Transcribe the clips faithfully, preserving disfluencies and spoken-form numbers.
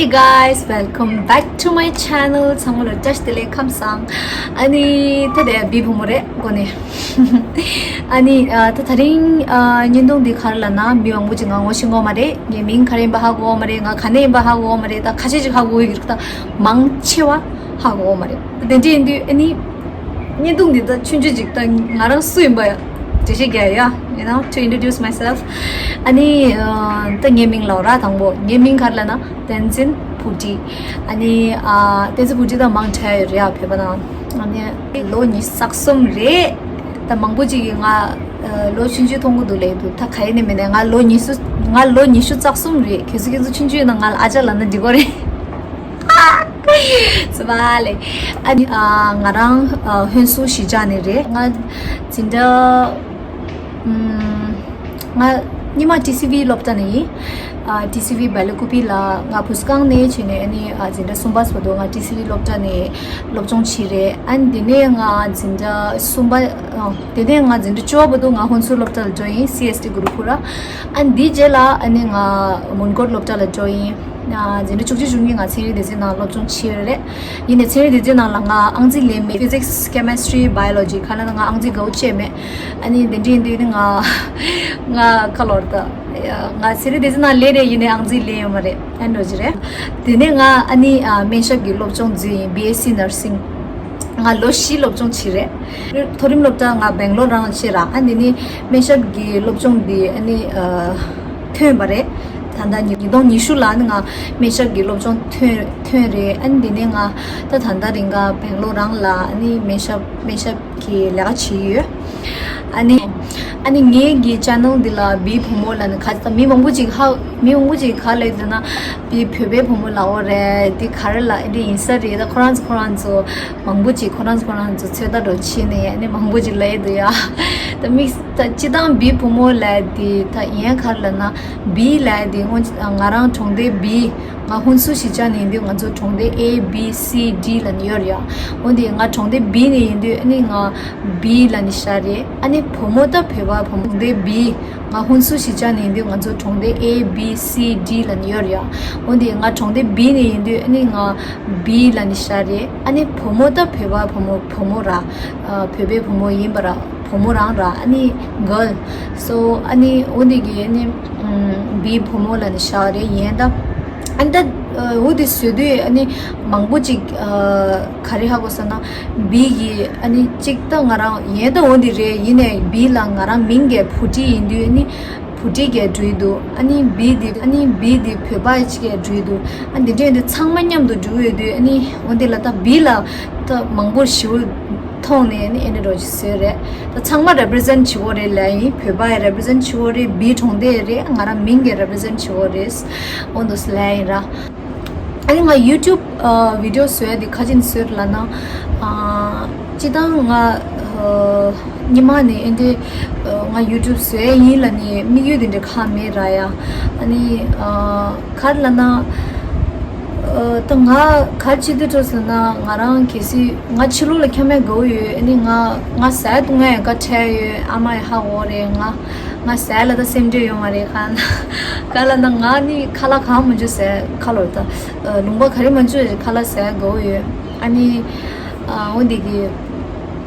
Guys, welcome back to my channel. ཚང་མ་ལ་བཀྲ་ཤིས་བདེ་ལེགས། ཁམས་བཟང་། ཨ་ནི་ད་དེ་བི་བུ་མོ་རེད་གོ་ནས། ཨ་ནི་ཨ་ད་དེ་རིང་ཨ་བརྙན་ཐུང་འདི་ག་རེ་ལབ་ན། མི་མང་པོ་ཅིག་ང་ངོ་ཤེས་ཀྱི་ཡོད་མ་རེད། ངའི་མིང་ག་རེ་ཡིན་པ་ཧ་གོ་ཡོད་མ་རེད། ང་ག་ནས་ཡིན་པ་ཧ་གོ་ཡོད་མ་རེད། ད་ཁ་ཤས་ཅིག་ཧ་གོ་ཡོད་ཀྱི་རེད། ད་མང་ཆེ་བ་ཧ་གོ་ཡོད་མ་རེད། ད་དེ་འདྲ་ཡིན་དུས་ཨ་ནི། བརྙན་ཐུང་འདི་ད་ཆུང་ཆུང་ཅིག་ད་ང་རང་སུ་ཡིན་པ་ཡ། འགྲེལ་བཤད་རྒྱག་ཡ། You know, to introduce myself. ཨ་ནི་ཨ་ད་ངའི་མིང་ལབ་ར། དང་པོ་ངའི་མིང་ག་རེ་ལབ་ན་བསྟན་འཛིན་བུ་ཁྲིད། ཨ་ནི་ཨ་བསྟན་འཛིན་བུ་ཁྲིད་ད་མང་ཆེ་ཡོད་རེད་ཡ། བོད་པ་ནང་། ཨ་ནི་ལོ་ཉི་ཤུ་རྩ་གསུམ་རེད། ད་མང་པོ་ཅིག་གིས་ང་ཨ་ལོ་ཆུང་ཆུང་མཐོང་གི་འདུག་ལབ་འདུག་ད་ག་ཡེ་ནས་མིན་ནས་ང་ལོ་ཉི་ཤུ། ང་ལོ་ཉི་ཤུ་རྩ་གསུམ་རེད། གལ་སྲིད་ཁྱེད་ཚོ་ཆུང་ཆུང་ཡིན་ན་ང་ལ་ཨ་ཅག་ལབ་ན་འགྲིག་གི་རེད། སུ་བ་ལེ། ཨ་ནི་ཨ་ང་རང་ཨ་ཧོན་སུར་གཞིས་ཆགས་ནས་རེད། ང་འཛིན་གྲྭ་ཨམ་ང་སྔོན་མ་ཊི་སི་ཝི་སློབ་གྲྭ་ནས་ཡིན། ཨ་ཊི་སི་ཝི་སྦེལ་ཀོབ་ལ། ང་བུ་སྐང་ནས་བྱས་ནས་ཨ་ནི་ཨ་འཛིན་གྲྭ་གསུམ་པ་བར་དུ་ང་ཊི་སི་ཝི་སློབ་གྲྭ་ནས་སློབ་སྦྱོང་བྱས་རེད། ཨ་ནི་དེ་ནས་ང་འཛིན་གྲྭ་གསུམ་པ་ཨ་དེ་ནས་ང་འཛིན་གྲྭ་བཅུ་པ་བར་དུ་ང་ཧོན་སུར་སློབ་གྲྭ་ལ་འགྲོ་ཡིན། སི་ཨེས་ཊི་གུ་རུ་ཀུལ་ལ། ཨ་ནི་དེའི་རྗེས་ལ་ཨ་ནི་ང་མོན་གྷོ་སློབ་གྲྭ་ལ་འགྲོ་ཡིན། ཨ་འཛིན་གྲྭ་བཅུ་གཅིག་བཅུ་གཉིས་ང་ཚན་རིག་སྡེ་ཚན་ནང་སློབ་སྦྱོང་བྱས་ཡོད་རེད། ཡིན་ནའི་ཚན་རིག་སྡེ་ཚན་ནང་ལ་ང་ཨང་རྩིས་ལེན་མེད། Physics, Chemistry, Biology ག་ལ་ན་ང་ཨང་རྩིས་དགའ་བོ་བྱས་མེད། ཨ་ནི་དེ་འདྲ་ཡིན་དུས་ནི་ང་ང་ཁ་ལོར་ད་ང་ཚན་རིག་སྡེ་ཚན་ནང་སླེབས་རེད། ཡིན་ནའི་ཨང་རྩིས་ལེན་ཡོད་མ་རེད། ཨ་འདྲ་བོ་ཅིག་རེད། དེ་ནས་ང་ཨ་ནི་ཨ་སྨན་ཞབས་ཀྱི་སློབ་སྦྱོང་འཛུལ་ཡིན། བི་ཨེས་སི་ནར་སིང་། ང་ལོ་བཞི་སློབ་སྦྱོང་བྱས་རེད། མཐོ་རིམ་སློབ་གྲྭ་ང་སྦེང་ལོར་རང་བྱས་ར། ཨ་འདི་ནི་སྨན་ཞབས་ཀྱི་སློབ་སྦྱོང་འདི་ཨ་ནི་ཨ་ཐོན་པ་རེད། ད་ལྟ་ཉིས་ཉིས་སྟོང་ཉི་ཤུ་ལ་ནི་ང་སྨན་ཞབས་ཀྱི་སློབ་སྦྱོང་ཐོན་ཐོན་རེད། ཨ་ནི་འདི་ནས་ང་ད་ད་ལྟ་རིང་ག་སྦེང་ལོར་རང་ལ་ཨ་ནི་སྨན་ཞབས་སྨན་ཞབས་ཀྱི་ལས་ཀ་བྱེད་ཀྱི་ཡོད། ཨ་ནི་ཨ་ནི་ངའི་གི་ཅེ་ནལ་འདི་ལ་བིའི་བུ་མོ་ལབ་ནི་ག་ད་མི་མང་པོ་ཅིག་ཧ་མི་མང་པོ་ཅིག་ག་ལབ་ཡོད་ན་བིའི་བོད་པའི་བུ་མོ་ལབ་ཡོད་རེད། འདི་ག་རེ་ལབ་ཨེ་འདྲ་ཡིན་ས་རེད། ད་ཁོ་རང་ཚོ་ཁོ་རང་ཚོ་མང་པོ་ཅིག་ཁོ་རང་ཚོ་ཁོ་རང་ཚོ་ཚོད་ལྟ་འདྲ་བྱེད་ནས་ཨ་ནི་མང་པོ་ཅིག་ལབ་ཡོད་འདུག་ཡ། ད་དམིགས་ད་སྤྱི་བཏང་བིའི་བུ་མོ་ལབ་འདི་ད་ཡིན་ག་རེ་ལབ་ན་བི་ལབ་འདི་སྔོན་ང་རང་གྲོང་སྡེ་བི། ང་ཧུན་སུར་གཞིས་ཆགས་ནས་ཡིན་དུས་ང་ཚོ་གྲོང་སྡེ་ཨེ་བི་སི་ཌི་ལབ་ནས་ཡོད་རེད་ཡ། འོན་ཏེ་ང་གྲོང་སྡེ་བི་ནས་ཡིན་དུས་ཨ་ནི་ང་བི་ལབ་ནས་བཞག་རེད། ཨ་ནི་བུ་མོ་ད་བོད་པ་བུ་མོ་གྲོང་སྡེ་བི། ང་ཧུན་སུར་གཞིས་ཆགས་ནས་ཡིན་དུས་ང་ཚོ་གྲོང་སྡེ་ཨེ་བི་སི་ཌི་ལབ་ནས་ཡོད་རེད་ཡ། འོན་ཏེ་ང་གྲོང་སྡེ་བི་ནས་ཡིན་དུས་ཨ་ནི་ང་བི་ལབ་ནས་བཞག་རེད། ཨ་ནི་བུ་མོ་ད་བོད་པ་བུ་མོ་བུ་མོ་ར། ཨ་བོད་པའི་བུ་མོ་ཡིན་པ་ར། བུ་མོ་རང་ར། ཨ་ནི་གརལ། སོ་ཨ་ནི་འོ་འདི་གི་ཨ་ནི་ཨམ་བིའི་བུ་མོ་ལབ་ནས་བཞག་རེད་ཡིན་ད། ཨ་ནི་ད་ཨ་འོ་འདི་བཟོས་དུས་ཨ་ནི་མང་པོ་ཅིག་ཨ་ག་རེ་ཧ་གོ་ཟེར་ན་བི་གི་ཨ་ནི་གཅིག་ད་ང་རང་ཡིན་ད་འོ་འདི་རེད། ཡིན་ནའི་བི་ལ་ང་རང་མིང་གི་བུ་ཁྲིད་ཡིན་དུས་ཨ་ནི་བུ་ཁྲིད་གི་འགྲོ་གི་འདུག་ཨ་ནི་བི་འདི་ཨ་ནི་བི་འདི་བོད་པ་ཅིག་གི་འགྲོ་གི་འདུག་ཨ་འདི་འདྲ་ཡིན་དུས་ཚང་མ་མཉམ་དུ་འགྲོ་གི་ཡོད་དུས་ཨ་ནི་འོ་འདི་ལ་ད་བི་ལ་ད་མང་པོ་ཞེ་པོ་མཐོང་ནས་ནི་ཨེ་འདྲ་འདྲ་ཅིག་བཟོས་རེད། ད་ཚང་མ་རེ་པི་རི་ཟེན་བྱེད་དགོས་རེད་ལབ་ཡིན། བོད་པ་ཡི་རེ་པི་རི་ཟེན་བྱེད་དགོས་རེད། བིའི་གྲོང་སྡེ་རེད། ང་རང་མིང་གི་རེ་པི་རི་ཟེན་བྱེད་དགོས་རེད། འོ་འདུག་སེ་ལབ་ཡིན་ར། ཨ་ནི་ང་ཡུ་ཊུབ་ཨ་བི་ཌི་ཡོ་བཟོ་ཡ་དེ་ག་ཅིག་བཟོས་ལབ་ན། ཨ་སྤྱིར་བཏང་ང་ཨ་སྔོན་མ་ནས་ཨེ་འདྲ་ཨ་ང་ཡུ་ཊུབ་བཟོ་ཡ་ཡིན་ལབ་ནས་དམིགས་ཡུལ་དེ་འདྲ་གང་མེད་ར་ཡ། ཨ་ནི་ཨ་ག་རེ་ལབ་ན། ཨ་ད་ང་ག་རེ་བྱེད་དུ་འགྲོ་ཟེར་ན་ང་རང་གལ་སྲིད་ང་ཕྱི་ལོགས་ལ་འཁྱམ་ཡ་དགའ་བོ་ཡོད། ཨ་ནི་ང་ང་ཟས་འཐུང་ཡ་ཡང་དགའ་བྲལ་ཡོད། ཨ་མ་ཡང་ཧ་གོ་རེད། ང་ང་ཟས་ལ་ད་སེམས་ཁྲལ་ཡོད་མ་རེད། གང་ག་ལབ་ན་ང་ནི་ཁ་ལག་གང་མང་ཆེ་ཟས་ཁ་ལོ་ད་ལུང་པ་ག་རེ་མང་ཆེ་ཁ་ལག་ཟས་དགའ་བོ་ཡོད། ཨ་ནི་ཨ་འོ་འདི་གི་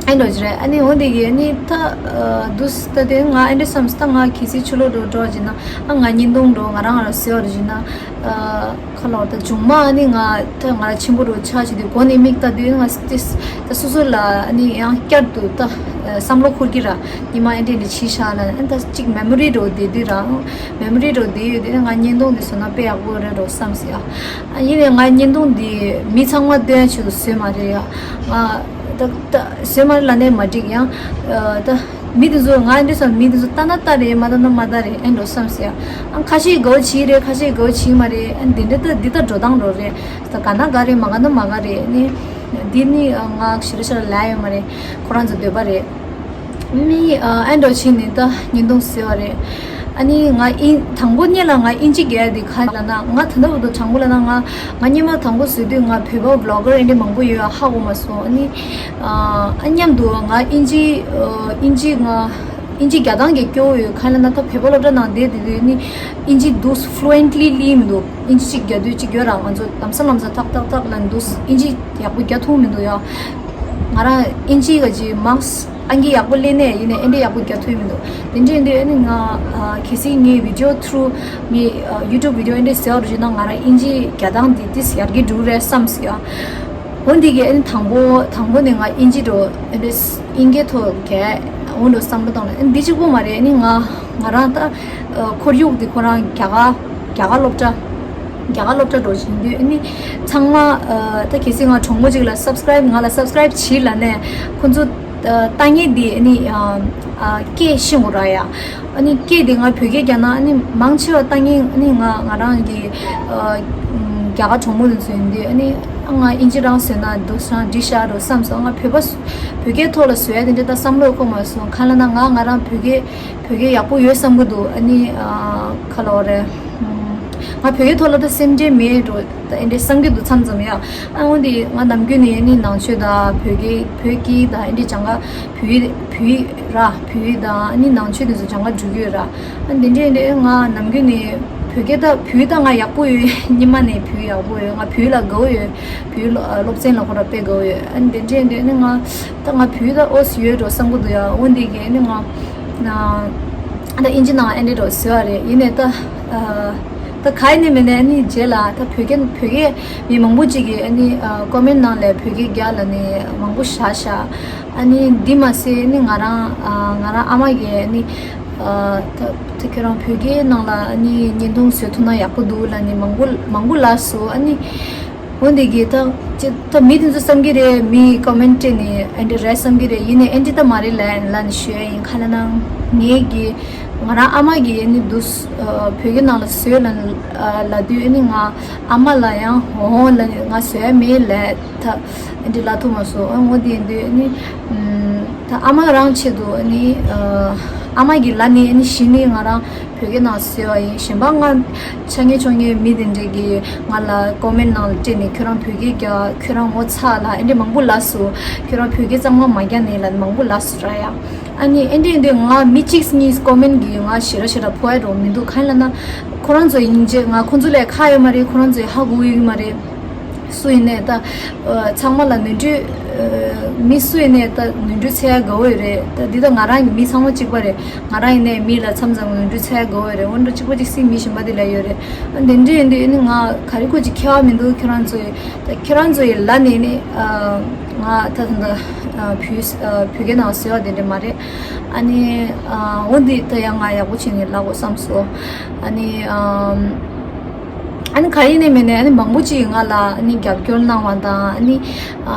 ཨེ་འདྲ་ཅིག་རེད། ཨ་ནི་འོ་འདི་གི་ཨ་ནི་ད་ཨ་འདུག་སེ་ད་དེ་ང་ཨེ་འདྲ་བསམ་སེ་ད་ང་གལ་སྲིད་ཕྱི་ལོགས་འགྲོ་འགྲོ་བ་ཅིག་ན་ཨ་ང་བརྙན་ཐུང་འགྲོ་ང་རང་ང་རང་ཟེར་བ་རེད་ཅིག་ན་ཨ་ཁ་ལོ་ད་མཇུག་མ་ཨ་ནི་ང་ད་ང་རང་ཆེན་པོ་འགྲོ་ཆགས་བྱེད་དུས་མགོ་ནས་མིག་ལྟ་དུས་ང་ད་སོ་སོ་ལ་ཨ་ནི་ཡང་བསྐྱར་དུ་ད་བསམ་བློ་འཁོར་གྱི་ར། ཉི་མ་ཨེ་འདྲས་འདྲས་བྱས་ཤག་ལ་ཨ་ད་གཅིག་མེ་མོ་རི་འདྲ་བསྡད་དུས་ར། མེ་མོ་རི་འདྲ་བསྡད་ཡོད་དུས་ང་བརྙན་ཐུང་འདི་བཟོས་ན་དཔེ་ཡག་པོ་རེད་འགྲོ་བསམ་སོང་ཡ། ཨ་ཡིན་ནའི་ང་བརྙན་ཐུང་འདི་མི་ཚང་མ་སྟོན་ཆེད་དུ་བཟོས་མ་རེད་ཡ། ང་ད་ད་བཟོས་མ་རེད་ལབ་ནའི་མ་འགྲིག་ཡང་། ཨ་ད་མི་དེ་ཚོ་ང་འདི་བསམ་མི་དེ་ཚོ་ལྟ་ན་ལྟ་རེད། མ་ལྟ་ན་མ་ལྟ་རེད། ཨེ་འགྲོ་བསམ་སོང་ཡ། ཨ་ཁ་ཤས་དགའ་བོ་བྱེད་རེད། ཁ་ཤས་དགའ་བོ་བྱེད་མ་རེད། ཨ་འདི་འདྲ་ད་འདི་ད་འགྲོ་སྟངས་འགྲོ་རེད། ད་དགའ་ན་དགའ་རེད། མ་དགའ་ན་མ་དགའ་རེད། ཨ་ནི་འདི་ནི་ང་ཞེ་དྲག་ཞེ་དྲག་ལབ་ཡོད་མ་རེད། ཁོ་རང་ཚོ་འདོད་པ་རེད། མི་ཨ་ཨེ་འགྲོ་ཕྱིན་ནས་ད་བརྙན་ཐུང་བཟོས་པ་རེད། ཨ་ནི་ང་ཨིན་དང་པོ་ཉིད་ལ་ང་ཨིན་ཇི་རྒྱག་ཡ་དེ་ག་ལབ་ན་ང་ད་ལྟ་བར་དུ་དྲང་པོ་ལབ་ན་ང་ང་སྔོན་མ་དང་པོ་བཟོས་དུས་ང་བོད་པ་བི་ལོག་གར་ཨེ་འདྲ་མང་པོ་ཡོད་ཧ་གོ་མ་སོང་། ཨ་ནི་ཨ་མཉམ་དུ་ང་ཨིན་ཇི་ཨ་ཨིན་ཇི་ང་ ཨིན་ཇི་རྒྱག་སྟངས་ཀྱི་སྐྱོ་བོ་ཡོད། གང་ལབ་ན་ད་བོད་པ་སློབ་གྲྭ་ནང་བསྡད་དེ་དུས་ནི་ཨིན་ཇི་འདུག་fluently གླེང་མི་འདུག་ཨིན་ཇི་གཅིག་རྒྱག་དུས་གཅིག་ཡོད་ར། ང་ཚོ་ལམ་སང་ལམ་སང་ཐག་ཐག་ཐག་ལབ་འདུག་ཨིན་ཇི་ཡག་པོ་རྒྱག་ཐུབ་མི་འདུག་ཡ། ང་རང་ཨིན་ཇི་ག་ཅིག་མཱགས་ཨང་ཀི་ཡག་པོ་སླེབས་ནས་ཡིན་ནའི་ཨེ་འདྲ་ཡག་པོ་རྒྱག་ཐུབ་མི་འདུག་དེ་འདྲས་འདི་ཨ་ནི་ང་ཨ་གལ་སྲིད་ངའི་video through ངའི་ཨ་YouTube video ཨེ་འདྲས་ཟེར་བ་རུ་བྱས་ན་ང་རང་ཨིན་ཇི་རྒྱག་སྟངས་འདི་ཏིས་ཡར་རྒྱས་འགྲོ་གི་རེད་བསམ་སོང་ཡ། འོ་འདི་གི་ཨ་ནི་དང་པོ་དང་པོ་ནས་ང་ཨིན་ཇི་འགྲོ་ཨེ་འདྲས་ཨིན་སྐད་ཐོག་གས་འོ་འགྲོ་བསམ་བློ་བཏང་ལ། ཨ་ནི་འདི་གཅིག་པོ་མ་རེད། ཨ་ནི་ང་ང་རང་ད་ཨ་ཁོར་ཡུག་འདི་ཁོ་རང་རྒྱ་གར་རྒྱ་གར་སློབ་གྲྭ་རྒྱ་གར་སློབ་གྲྭ་འགྲོ་བཞིན་དུས་ཨ་ནི་ཚང་མ་ཨ་ད་གལ་སྲིད་ང་གྲོགས་མོ་གཅིག་ལ་subscribe ང་ལ་subscribe བྱེད་ལབ་ནས་ཁོ་ཚོ་ཨ་ལྟ་མཁན་འདི་ཨ་ནི་ཨ་ཨ་སྐད་ཤེས་དགོས་ར་ཡ། ཨ་ནི་སྐད་འདི་ང་བོད་སྐད་རྒྱག་ན་ཨ་ནི་མང་ཆེ་བ་ལྟ་མཁན་ཨ་ནི་ང་ང་རང་གི་ཨ་རྒྱ་གར་གྲོགས་མོ་དེ་ཚོ་ཡིན་དུས་ཨ་ནི་ང་ཨིན་ཇི་རང་བཟོས་ན་འདུག་སང་འགྲིག་ཤག་འགྲོ་བསམ་སོང་། ང་བོད་པ་བོད་སྐད་ཐོག་ལ་བཟོ་ཡ་དེ་འདྲ་ད་བསམ་བློ་འཁོར་མ་སོང་། གང་ལབ་ན་ང་ང་རང་བོད་སྐད་བོད་སྐད་ཡག་པོ་ཡོད་བསམ་གི་འདུག་ཨ་ནི་ཨ་ག་ལབ་རེད། ང་བོད་སྐད་ཐོག་ལ་ད་སེམས་ཁྲལ་མེད་འགྲོ་ད་ཨེ་འདྲས་བསམ་གི་འདུག་མཚམས་མཚམས་ཡ། ཨ་འོན་ཏེ་ང་ནམ་རྒྱུན་ནས་ཨ་ནི་ནང་ཆོས་དང་བོད་སྐད་བོད་སྐད་དང་ཨེ་འདྲས་སྦྱང་ག་བོད་ཡིག་བོད་ཡིག་ར་བོད་ཡིག་དང་ཨ་ནི་ནང་ཆོས་དེ་ཚོ་སྦྱང་ག་འགྲོ་གི་ཡོད་ར། ཨ་འདི་འདྲས་ཨེ་འདྲས་ང་ནམ་རྒྱུན་ནས་བོད་སྐད་ད་བོད་ཡིག་ད་ང་ཡག་པོ་ཡོད། སྔོན་མ་ནས་བོད་ཡིག་ཡག་པོ་ཡོད། ང་བོད་ཡིག་ལ་དགའ་བོ་ཡོད། བོད་ཡིག་སློབ་ཚན་ལ་ཁོ་ར་དཔེ་དགའ་བོ་ཡོད། ཨ་འདི་འདྲས་ཨེ་འདྲས་ཨ་ནི་ང་ད་ང་བོད་ཡིག་ད་ཨོ་སི་ཡོད་འགྲོ་བསམ་གི་འདུག་ཡ། འོན་ཏེ་གི་ཨ་ནི་ང་ན་ད་ཨིན་ཇི་ནང་ཨེ་འདྲས་འགྲོ་ཟེར་བ་རེད། ཡིན་ནའི་ད་ཨ་ད་ག་ཡིན་ནའི་མིན་ནའི་ཨ་ནི་རྗེས་ལ་ད་བོད་སྐད་བོད་སྐད་མི་མང་པོ་ཅིག་གིས་ཨ་ནི་ཨ་ཀོ་མེན་ནང་ལ་བོད་སྐད་རྒྱག་ལབ་ནས་མང་པོ་བཞག་བཞག་ཨ་ནི་འདི་མ་ཟད་ཨ་ནི་ང་རང་ཨ་ང་རང་ཨ་མ་གིས་ཨ་ནི་ཨ་ད་ད་ཁྱོད་རང་བོད་སྐད་ནང་ལ་ཨ་ནི་བརྙན་ཐུང་བཟོ་ཐུབ་ན་ཡག་པོ་འདུག་ལབ་ནས་མང་པོ་མང་པོ་ལབ་སོང་། ཨ་ནི། འོན་ཏེ་གི་ད་ཅི་ད་མི་དེ་ཚོ་བསམ་གི་རེད། མི་ཀོ་མེན་སྤྲད་ནས་ཨེ་འདྲས་རེད་བསམ་གི་རེད། ཡིན་ནའི་ཨེ་འདྲས་ད་མ་རེད་ལབ་ལབ་ནས་ཞུ་ཡ་ཡིན། ག་ལབ་ན་ངའི་གི་ང་རང་ཨ་མ་གིས་ཨ་ནི་འདུག་ཨ་བོད་སྐད་ནང་ལ་བཟོས་ལབ་ལབ་དུས་ཨ་ནི་ང་ཨ་མ་ལ་ཡང་འོང་འོང་ལབ་ནས་ང་བཟོ་ཡ་མེད་ལབ་ད་ཨེ་འདྲས་ལབ་ཐུབ་མ་སོང་། ཨ་འོ་དེ་ཡིན་དུས་ཨ་ནི་ད་ཨ་མ་རང་ཆེད་དུ་ཨ་ནི་ཨ་མ་གིས་ལབ་ནས་ཨ་ནི་གཞི་ནས་ང་རང་བོད་སྐད་ནང་བཟོས་པ་ཡིན། གཞན་པ་ང་ཆ་ངེ་ཆོ་ངེ་མི་དེ་འདྲས་ཀྱིས་ང་ལ་ཀོ་མེན་ནང་ལ་སྤྲད་ནས་ཁྱོད་རང་བོད་སྐད་རྒྱག་ཁྱོད་རང་ངོ་ཚ་ལབ་ཨེ་འདྲས་མང་པོ་ལབ་སོང་། ཁྱོད་རང་བོད་སྐད་གཙང་མ་མ་རྒྱག་ནས་ལབ་མང་པོ་ལབ་སོང་ར་ཡ། ཨ་ནི་ཨེ་འདྲས་ཨེ་འདྲས་ང་མི་གཅིག་གཉིས་ཀོ་མེན་གིས་ང་ཞེ་དྲག་ཞེ་དྲག་ཕོག་ཡ་འགྲོ་མི་འདུག་གང་ཡིན་ལབ་ན་ཁོ་རང་ཚོ་སྙིང་རྗེ། ང་ཁོ་ཚོ་ལས་ཁག་ཡོད་མ་རེད། ཁོ་རང་ཚོས་ཧ་གོ་ཡོད་ཀྱི་མ་རེད། སུ་ཡིན་ནའི་ད་ཨ་ཚང་མ་ལ་ནོར་འཁྲུལ་ཨ་མི་སུ་ཡིན་ནའི་ད་ནོར་འཁྲུལ་འཚོལ་ཡ་དགའ་བོ་ཡོད་རེད། ད་འདི་ད་ང་རང་གི་མི་ཚང་མ་གཅིག་པ་རེད། ང་རང་ཡིན་ནའི་མི་ལ་མཚམས་མཚམས་ནོར་འཁྲུལ་འཚོལ་ཡ་དགའ་བོ་ཡོད་རེད། འོན་ཏེ་གཅིག་པ་གཅིག་སྲིད་མི་གཞན་པ་དེ་ལ་ཡོད་རེད། ཨ་འདི་འདྲས་ཡིན་དུས་ནི་ང་ག་རེ་ཁོ་ཅིག་ཁྱད་པར་མི་འདུག་ཁྱོད་རང་ཚོ་ཡི་ད་ཁྱོད་རང་ཚོ་ཡི་ལ་ནས་ནི་ཨ་ང་ད་ད་ད་ཨ་བུ་ཨ་བུ་གའི་ནང་ཟེར་བ་དེ་འདྲས་མ་རེད། ཨ་ནི་ཨ་འོ་འདི་ད་ཡང་ང་ཡག་པོ་བྱས་ནས་ལབ་དགོས་བསམ་སོང་། ཨ་ནི་ཨ། ཨ་ནི་ག་ཡིན་ནའི་མིན་ནའི་ཨ་ནི་མང་པོ་ཅིག་ང་ལ་ཨ་ནི་རྒྱབ་སྐྱོར་གནང་བ་དང་ཨ་ནི་ཨ་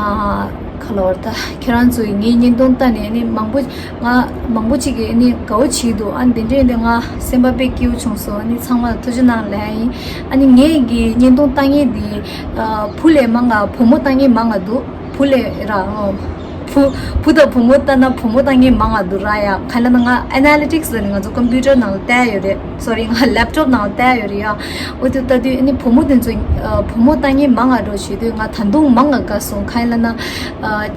ག་ལབ་ར་ད་ཁྱེད་རང་ཚོས་ངའི་བརྙན་ཐུང་ལྟ་ནས་ཨ་ནི་མང་པོ་ང་མང་པོ་ཅིག་གིས་ཨ་ནི་དགའ་བོ་བྱེད་འདུག་ཨ་ནི་དེ་འདྲས་ཡིན་དུས་ང་སེམས་པ་དཔེ་སྐྱིད་པོ་བྱུང་སོང་། ཨ་ནི་ཚང་མ་ལ་ཐུགས་རྗེ་གནང་ལབ་ཡ་ཡིན། ཨ་ནི་ངའི་གི་བརྙན་ཐུང་ལྟ་མཁན་འདི་ཨ་བུ་ལས་མང་ང་བུ་མོ་ལྟ་མཁན་མང་ང་འདུག་བུ་ལས་ར་ཨོ། བུ་བུ་དང་བུ་མོ་ལྟ་ན་བུ་མོ་ལྟ་མཁན་མང་ང་འདུག་ར་ཡ། ག་ལབ་ན་ང་ཨ་ན་ལི་ཊིག་སི་ལབ་ནས་ང་ཚོ་ཀམ་པུ་ཊར་ནང་ལ་བལྟས་ཡོད་རེད། སོ་རི་ང་ལེབ་ཊོབ་ནང་ལ་བལྟས་ཡོད་རེད་ཡ། འོ་དེ་ལྟ་དུས་ཨ་ནི་བུ་མོ་དེ་ཚོ་ཨ་བུ་མོ་ལྟ་མཁན་མང་ང་འགྲོ་བྱེད་དུས་ང་ད་དུང་མང་ང་དགའ་སོང་། ག་ལབ་ན་ཨ་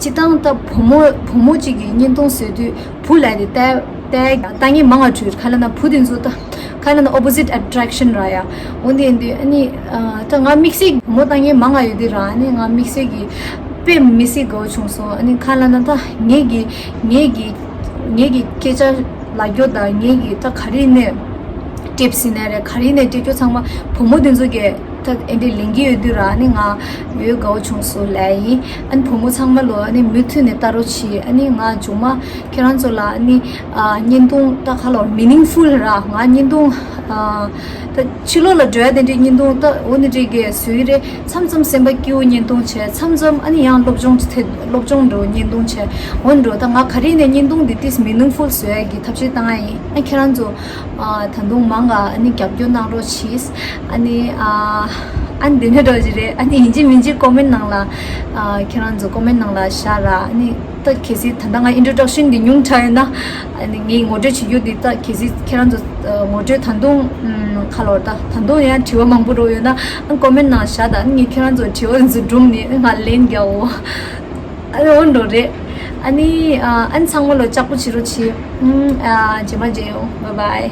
སྤྱིར་བཏང་ད་བུ་མོ་བུ་མོ་གཅིག་གི་བརྙན་ཐུང་བཟོས་དུས་བུ་ལབ་དེ་བལྟས་བལྟས་ལྟ་མཁན་མང་ང་འགྲོ། ག་ལབ་ན་བུ་དེ་ཚོ་ད་ག་ལབ་ན་opposite attraction་ར་ཡ། འོ་དེ་ཡིན་དུས་ཨ་ནི་ཨ་ད་ང་དམིགས་བསལ་བུ་མོ་ལྟ་མཁན་མང་ང་ཡོད་དུས་ར་ཨ་ནི་ང་དམིགས་བསལ་གྱི་དཔེ་མི་སྲིད་དགའ་བོ་བྱུང་སོང་། ཨ་ནི་ག་ལབ་ན་ད་ངེད་ཀྱི་ངེད་ཀྱི་ངེད་ཀྱི་སྐད་ཆ་ལབ་རྒྱུ་དང་ངེད་ཀྱི་ད་ག་རེ་ནས་ཊིབ་སི་ཡིན་ནའི་རེད། ག་རེ་ནས་སྤྲད་རྒྱུ་ཚང་མ་བུ་མོ་དེ་ཚོ་གིས་ད་ཨེ་འདྲས་ལེན་གྱི་ཡོད་དུས་ར་ཨ་ནི་ང་ཡོད་དགའ་བོ་བྱུང་སོང་ལབ་ཡིན། ཨ་ནི་བུ་མོ་ཚང་མ་ལོ་ཨ་ནི་མུ་མཐུད་ནས་ལྟ་རོགས་བྱེད། ཨ་ནི་ང་མཇུག་མ་ཁྱེད་རང་ཚོ་ལ་ཨ་ནི་ཨ་བརྙན་ཐུང་ད་ག་ལབ་meaningful་ར་ང་བརྙན་ཐུང་ཨ་ད་ཕྱི་ལོགས་ལ་འགྲོ་ཡ་དེ་འདྲའི་བརྙན་ཐུང་ད་འོ་ནི་འདྲའི་གས་བཟོ་གི་རེད། མཚམས་མཚམས་སེམས་པ་སྐྱིད་པོ་བརྙན་ཐུང་བྱས། མཚམས་མཚམས་ཨ་ནི་ཡང་སློབ་སྦྱོང་ཐད་སློབ་སྦྱོང་འགྲོ་བརྙན་ཐུང་བྱས། འོ་འགྲོ་ད་ང་ག་རེ་ནས་བརྙན་ཐུང་འདི་ཏིས་meaningful་བཟོ་ཡ་གི་ཐབས་ཤེས་བཏང་ཡ་ཡིན། ཨ་ཁྱེད་རང་ཚོ་ཨ་ད་དུང་མང་ང་ཨ་ནི་རྒྱབ་སྐྱོར་གནང་རོགས་གྱིས། ཨ་ནི་ཨ་ཨ་ནི་འདི་འདྲ་འགྲོ་གི་རེད། ཨ་ནི་ཡིན་གཅིག་མིན་གཅིག་ཀོ་མེན་ནང་ལ་ཨ་ཁྱེད་རང་ཚོ་ཀོ་མེན་ནང་ལ་བཞག་ར། ཨ་ནི་ད་གལ་སྲིད་ད་ལྟ་ང་introduction་འདི་ཉུང་དྲགས་ཡོད་ན་ཨ་ནི་ངས་ངོ་སྤྲོད་བྱེད་རྒྱུ་འདི་ད་གལ་སྲིད་ཁྱེད་རང་ཚོ་ཨ་ངོ་སྤྲོད་ད་དུང་ཨམ་ག་ལབ་ར་ད་ད་དུང་ཡང་དྲི་བ་མང་པོ་འགྲོ་ཡོད་ན་ཨ་ཀོ་མེན་ནང་བཞག་ད། ཨ་ནི་ངས་ཁྱེད་རང་ཚོ་དྲི་བ་འདི་ཚོ་སྒྲུང་ནི་ང་ལན་རྒྱག་འོ། ཨ་ནི་འོ་འགྲོ་རེད། ཨ་ནི་ཨ་ཨ་ནི་ཚང་མ་ལོ་ལྕགས་པོ་བྱེད་རོགས་བྱེད། ཨུམ། ཨ་རྗེས་མ་མཇལ་ཡོང་། Bye bye.